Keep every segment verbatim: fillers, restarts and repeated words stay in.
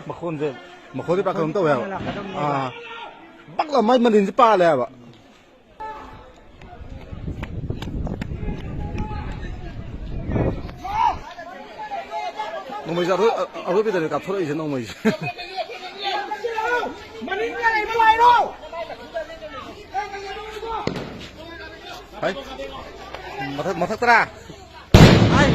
ꯃꯈꯣꯟꯁꯦ, ꯃꯈꯣꯟꯁꯦ ꯄꯨꯔꯥ ꯀꯩꯅꯣꯝ ꯇꯧꯋꯦ ꯍꯥꯏꯕ꯫ ꯑꯥ, ꯕꯛ ꯂꯥꯎ ꯃꯥꯏ ꯃꯅꯤꯟꯁꯦ ꯄꯥꯜꯂꯦ ꯍꯥꯏꯕ꯫ ꯅꯣꯡꯃꯩꯁꯦ ꯑꯔꯣꯏ-, ꯑꯔꯣꯏꯕꯗꯅꯦ ꯀꯥꯞꯊꯣꯔꯛꯏꯁꯦ ꯅꯣꯡꯃꯩꯁꯦ꯫ ꯃꯅꯤꯡꯗ ꯂꯩꯕ ꯂꯥꯏꯔꯣ? ꯍꯥꯏ꯫ ꯃꯊꯛ, ꯃꯊꯛ ꯇꯔꯥ꯫ ꯍꯥꯏ꯫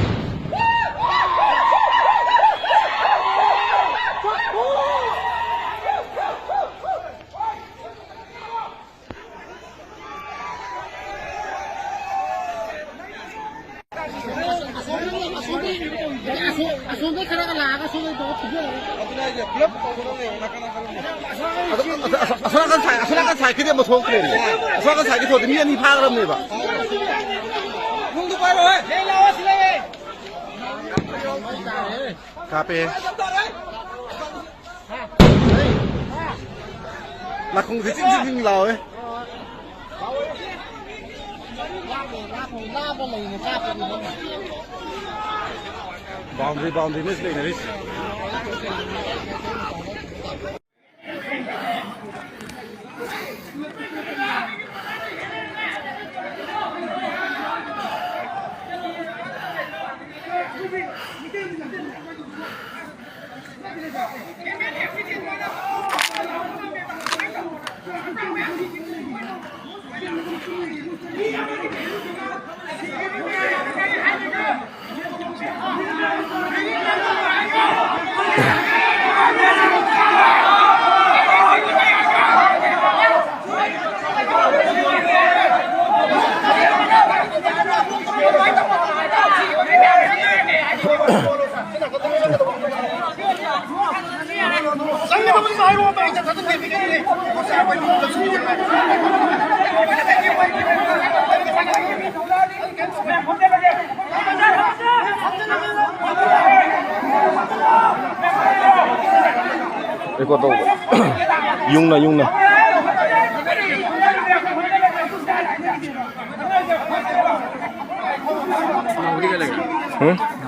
ꯑꯁꯣꯝꯗꯩ ꯈꯔꯒ ꯂꯥꯛꯑꯒ ꯁꯣꯝꯗꯩ ꯇꯧꯔ ꯐꯨꯖꯜꯂꯒ꯫ ꯑꯗꯨꯅ ꯑꯩꯁꯦ ꯄꯨꯂꯞ ꯇꯧꯒꯗꯕꯅꯦꯕ, ꯅꯥꯀꯟ ꯅꯥꯀꯟ꯫ ꯑꯗꯣ, ꯑꯁ-, ꯑꯁ-, ꯑꯁꯣꯝ ꯅꯥꯀꯟ ꯁꯥꯏ-, ꯑꯁꯣꯝ ꯅꯥꯀꯟ ꯁꯥꯏꯠꯀꯤꯗꯤ ꯑꯃꯨꯛ ꯊꯣꯛꯇ꯭ꯔꯦꯅꯦ꯫ ꯑꯁꯣꯝ ꯅꯥꯀꯟ ꯁꯥꯏꯠꯀꯤ ꯊꯣꯛꯑꯗꯤ ꯃꯤ ꯑꯅꯤ ꯐꯥꯈ꯭ꯔꯕꯅꯦꯕ꯫ ꯅꯨꯡꯗꯨ ꯄꯥꯏꯔꯣ, ꯍꯦ꯫ ꯀꯥꯞꯄꯦ꯫ ꯂꯥꯈꯣꯡꯁꯦ ꯆꯤꯡ ꯆꯤꯡ ꯆꯤꯡ ꯂꯥꯎꯋꯦ꯫ ꯕꯥꯎꯟꯗꯔꯤ, ꯕꯥꯎꯟꯗꯔꯤꯅꯦ ꯁꯤ ꯂꯩꯅꯔꯤꯁꯦ꯫ Record ꯇꯧꯕ꯫ ꯌꯨꯡꯅ, ꯌꯨꯡꯅ꯫ ꯎꯝ?